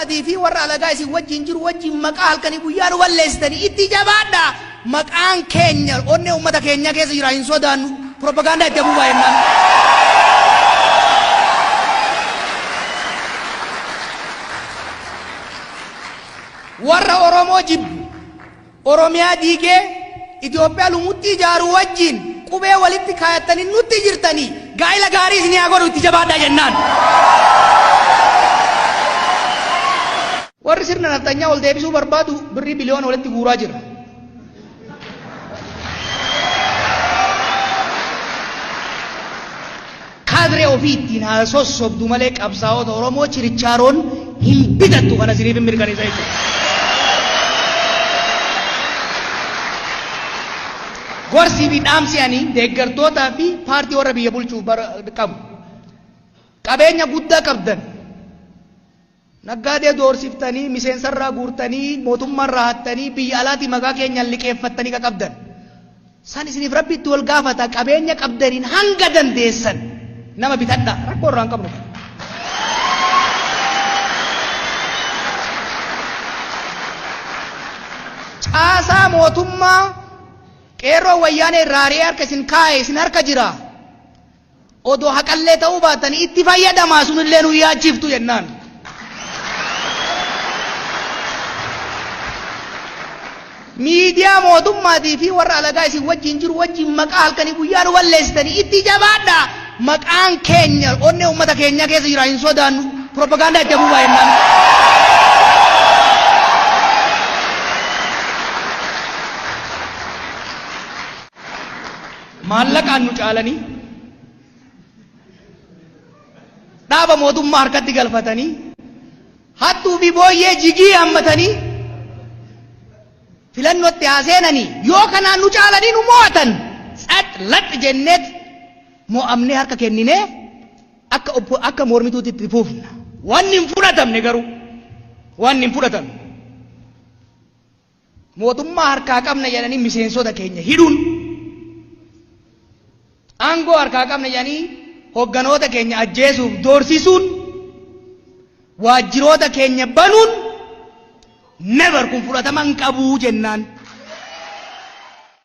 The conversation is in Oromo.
Adii fi warra alagaa isin wajjin jiru wajjin maqaa halkanii guyyaa nu balleessitanii itti jabaadhaa. Maqaan keenya onnee uummata keenyaa keessa jira, hin sodaannu. Propagaandaa itti afuufaa jennaan. Warra Oromoo jibbu, Oromiyaa diigee Itoophiyaa lumuxxii ijaaru wajjin qubee walitti kaayattanii nutti jirtanii, gaa'ila gaarii isinii haa godhu, itti jabaadhaa jennaan. Warri sirna nafxanyaa ol deebisuu barbaadu birrii biliyoona walitti guuraa jira. Kaadree ofii ittiin haa sossobdu malee qabsaa'ota Oromoo chirichaaroon hin bitattu, kana isiniif hin mirkaneessa jechuudha. Gorsii fi dhaamsi ani deeggartootaa fi paartii warra biyya bulchuuf qabu. Qabeenya guddaa qabdan. Naggaadee doorsiftanii, miseensarraa guurtanii, mootummaarraa hattanii, biyya alaatii maqaa keenyaan liqeeffattanii qaqabdan. San isiniif Rabbi itti wal gaafata, qabeenya qabdaniin hanga dandeessan nama bitadhaa. Rakkoo irraa hin qabnu. Caasaa mootummaa qeerroo wayyaanee irraa ari'ee harka isin kaa'e isin harka jira. Odoo haqallee ta'uu baatanii itti fayyadamaa, sunillee nu yaachiftu jennaan. Miidiyaa mootummaatii fi warra alagaa isin wajjin jiru wajjin maqaa halkanii guyyaa nu balleessitanii itti jabaadhaa. Maqaan keenya onnee uummata keenyaa keessa jira, hin sodaannu. Propagaandaa itti afuufaa jennaan. Maallaqaan nu caalanii, dhaaba mootummaa harkatti galfatanii, hattuu fi booyyee jigii hammatanii filannootti haa seenanii, yoo kanaan nu caalanii nu mo'atan, tsax lax jenneet mo'amnee harka kenninee akka mormituutti itti fufna. Wanni hin fudhatamne garuu, wanni hin fudhatamne, mootummaa harkaa qabna jedhanii miseensota keenya hidhuun, aangoo harkaa qabna jedhanii hogganoota keenya ajjeesuuf doorsisuun, waajjiroota keenya banuun, never, kun fudhatama hin qabuu jennaan.